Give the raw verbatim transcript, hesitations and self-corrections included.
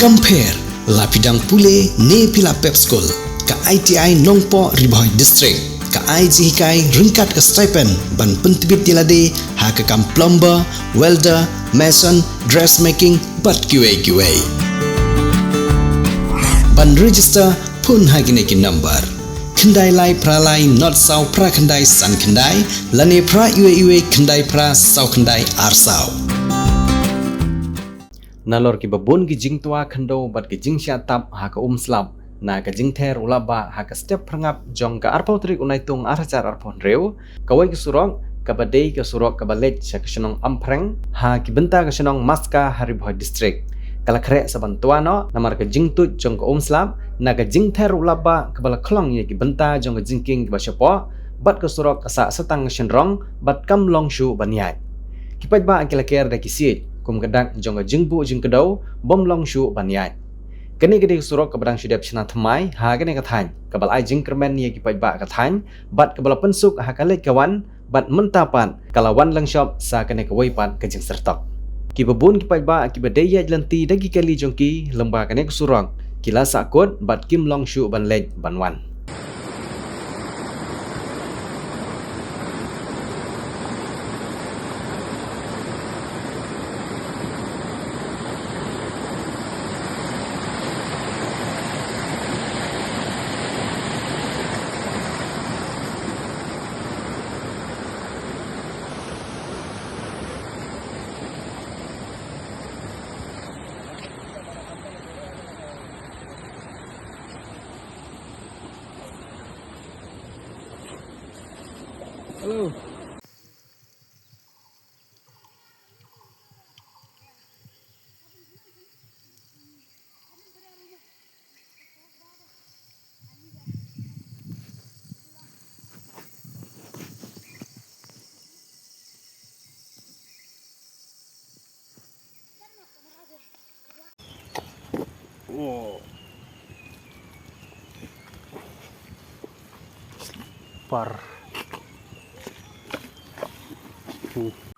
Kam pher, la phi dang pule ne phi la pep skul, ka I T I Nongpoh Ri Bhoi District ka ai jinghikai ryngkat ka stipend ban pyntbit ïa lade ha ka kam plumber, welder, mason, dressmaking bad kiwei kiwei. Ban register, phone ha kine ki number: khyndai lai phra lai nod saw phra khyndai san khyndai lane phra iwei iwei khyndai phra saw khyndai ar saw. Nalor kiba bun ki jingtwa khyndew bad ki jingshah tap ha ka um slap na ka jingther u laba ha ka step pyrngap jong ka arphew tarik u Naitung ar hajar arphew hynriew, kawei ka surok kaba dei ka surok kaba leit sha ka shnong Amphreng ha ki bynta ka shnong Maska ha Ri Bhoi District, ka la khreh sa ban twa noh namar ka jingtuid jong ka um slap na ka jingther u laba kaba la khlong ïa ki bynta jong ka jingkieng kiba shapoh bad ka surok ka sah sa tang ka shynrong bad kam long shuh ban ïaid. Ki paidbah ki la ker da ki siej kum ka dak jong ka jingbuh jingkdew bym long shuh ban ïaid. Kane ka dei ka surok kaba dang shu dep shna thymmai ha kane ka thaiñ, kaba la ai jingkyrmen ïa ki paidbah ka thaiñ bad kaba la pynsuk ha ka leit ka wan, bad mynta pat ka la wan lyngshop sa kane kawei pat ka jingsyrtok. Kiba bun ki paidbah kiba dei ïaid lynti da ki kali jong ki lyngba kane ka surok ki la sahkut bad kim long shuh ban leit ban wan. Hello. Oh. Par. Hmm.